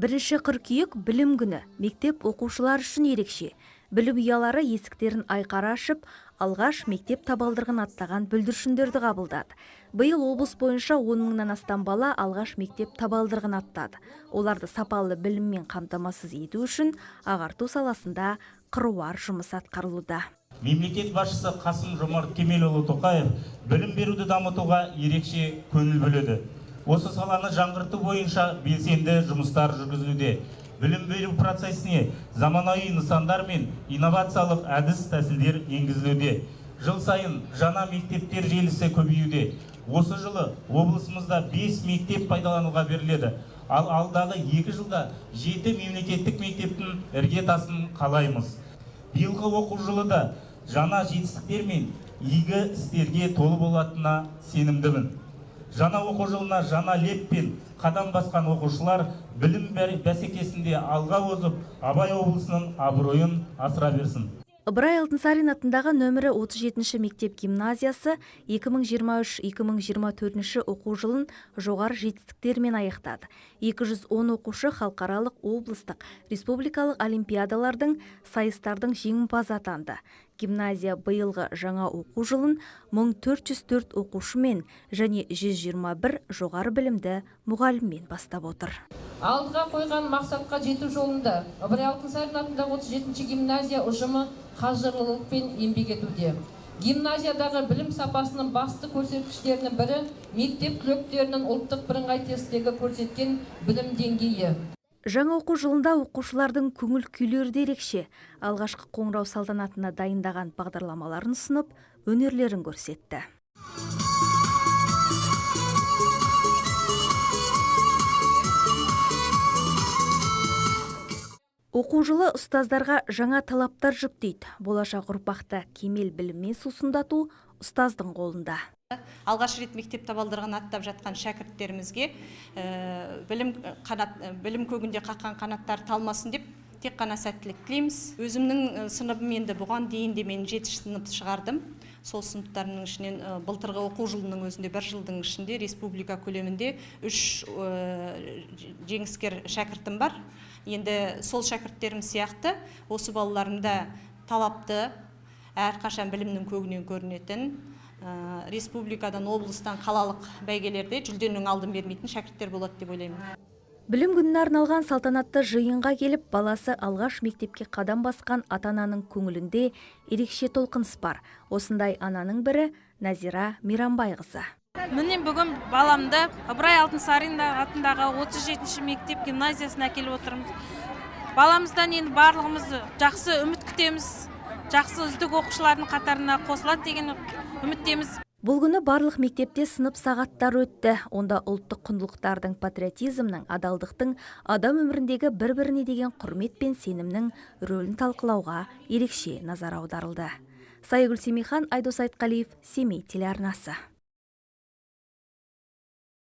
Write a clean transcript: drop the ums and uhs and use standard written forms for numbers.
1 қыркүйек білім күні мектеп оқушылары үшін ерекше. Білім ұялары есіктерін айқара ашып, алғаш мектеп табалдырығын аттаған бүлдіршіндерді қабылдады. Биыл облыс бойынша 10 мыңнан астам бала алғаш мектеп табалдырығын аттады. Оларды сапалы біліммен қамтамасыз ету үшін ағарту саласында қыруар жұмыс атқарылуда. Мемлекет басшысы Қасым-Жомарт Кемелұлы Тоқаев білім беруді дамытуға ерекше көңіл бөледі. Осы саланы жаңғырту бойынша белсенді жұмыстар жүргізілуде. Білім беру процесіне заманауи нысандар мен инновациялық әдіс тәсілдер енгізілуде. Жыл сайын жаңа мектептер желісі көбеюде. Осы жылы облысымызда 5 мектеп пайдалануға беріледі. Ал алдағы 2 жылда 7 мемлекеттік мектептің іргетасын қалаймыз. Биылғы оқу жылы да жаңа жетістіктер мен игі істерге толы болатынына сенімдімін. Жаңа оқу жылына жаңа леппен қадам басқан оқушылар білім бәсекесінде алға озып, Абай облысының абыройын асыра берсін. Ыбырай Алтынсарин атындағы нөмірі 37-ші мектеп гимназиясы 2023-2024 оқу жылын жоғары жетістіктермен аяқтады. 210 оқушы халықаралық, облыстық, республикалық олимпиадалардың, сайыстардың жеңімпазы атанды. Гимназия биылғы жаңа оқу жылын 1404 оқушымен және 121 жоғары білімді мұғаліммен бастап отыр. Алдыға қойған мақсатқа жету жолында Ыбырай Алтынсарин атындағы 37-ші гимназия ұжымы қажырлылықпен еңбек етуде. Гимназиядағы білім сапасының басты көрсеткіштерінің бірі мектеп түлектерінің ұлттық бірыңғай тесттегі көрсеткен білім деңгейі. Жаңа оқу жылында оқушылардың көңіл күйлері де ерекше. Алғашқы қоңырау салтанатына дайындаған бағдарламаларын ұсынып, өнерлерін көрсетті. Оқу жылы ұстаздарға жаңа талаптар жүктейді. Болашақ ұрпақты кемел біліммен сусындату ұстаздың қолында. Алғаш рет мектеп табалдырығын аттап жатқан шәкірттерімізге білім көгінде қаққан қанаттар талмасын деп тек қана сәттілік тілейміз. Өзімнің сыныбым енді бұған дейін де мен 7 сынып шығардым. Сол сыныптарының ішінен былтырғы оқу жылының өзінде бір жылдың ішінде республика көлемінде 3 жеңіскер шәкіртім бар. Енді сол шәкірттерім сияқты осы балаларым да талапты, әрқашан білімнің көгінен көрінетін, республикадан, облыстан, қалалық бәйгелерде жүлденің алдын бермейтін шәкірттер болады деп ойлаймын. Білім күніне арналған салтанатты жиынға келіп, баласы алғаш мектепке қадам басқан ата-ананың көңілінде ерекше толқыныс бар. Осындай ананың бірі Назира Мейрамбайқызы. Міне бүгін баламды Ыбырай Алтынсарин атындағы 37-ші мектеп гимназиясына әкеліп отырмыз. Баламыздан енді барлығымыз жақсы үміт күтеміз, жақсы үздік оқушылардың қатарына қосылады деген үміттеміз. Бұл күні барлық мектепте сынып сағаттар өтті. Онда ұлттық құндылықтардың, патриотизмнің, адалдықтың, адам өміріндегі бір-біріне деген құрмет пен сенімнің рөлін талқылауға ерекше назар аударылды. Сайгүл Семейхан, Айдос Айтқалиев, Семей телеарнасы.